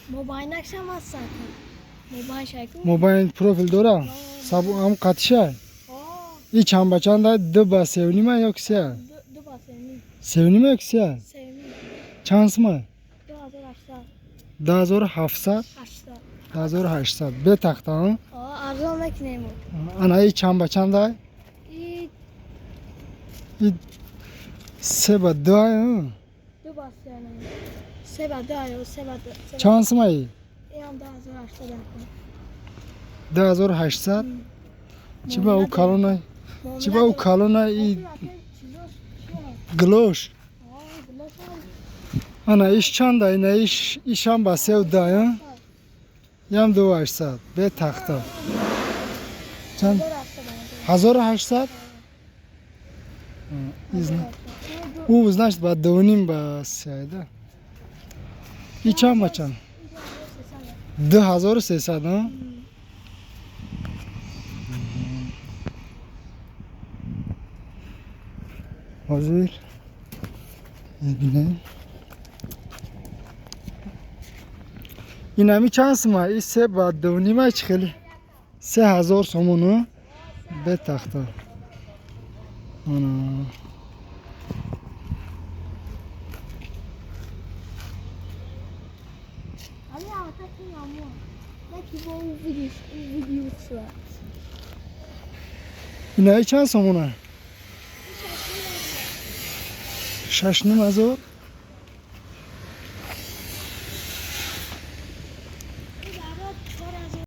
Мобайнакшам аст, мобайн шайку. Мобайн профил дора, ам қатиша. И чанд ба чанда, ду ба севнима ё ки се? Ду ба севним. Севнима ё ки се? Севним. Чанд сума? 2800. 2700? 800. 2800, бетахта? Арзон мекунем. Ана, и чанд ба чанда? И И се ба ду? Ду ба се, се ба ду ё се ба ду. Чанд сума и? Иам 2800. 2800. Чӣ ба ӯ калона, чӣ ба ӯ калона? И глош. Ана, иш чанда? Ина иш, ишам ба сеу да, ям 2800, бетахта. Чанд? 1800. Ӯ, значит, ба дувним ба сеайда. И чанд ба чанд? 2300. А, ҳозир мебинем, инами чанд сума? И се ба дувнима чӣ хели? 3000 сомону, бетахта. Ана. Ами албатта ки наки бо ӯ видео шуд. Инаи чанд сомона? 6500.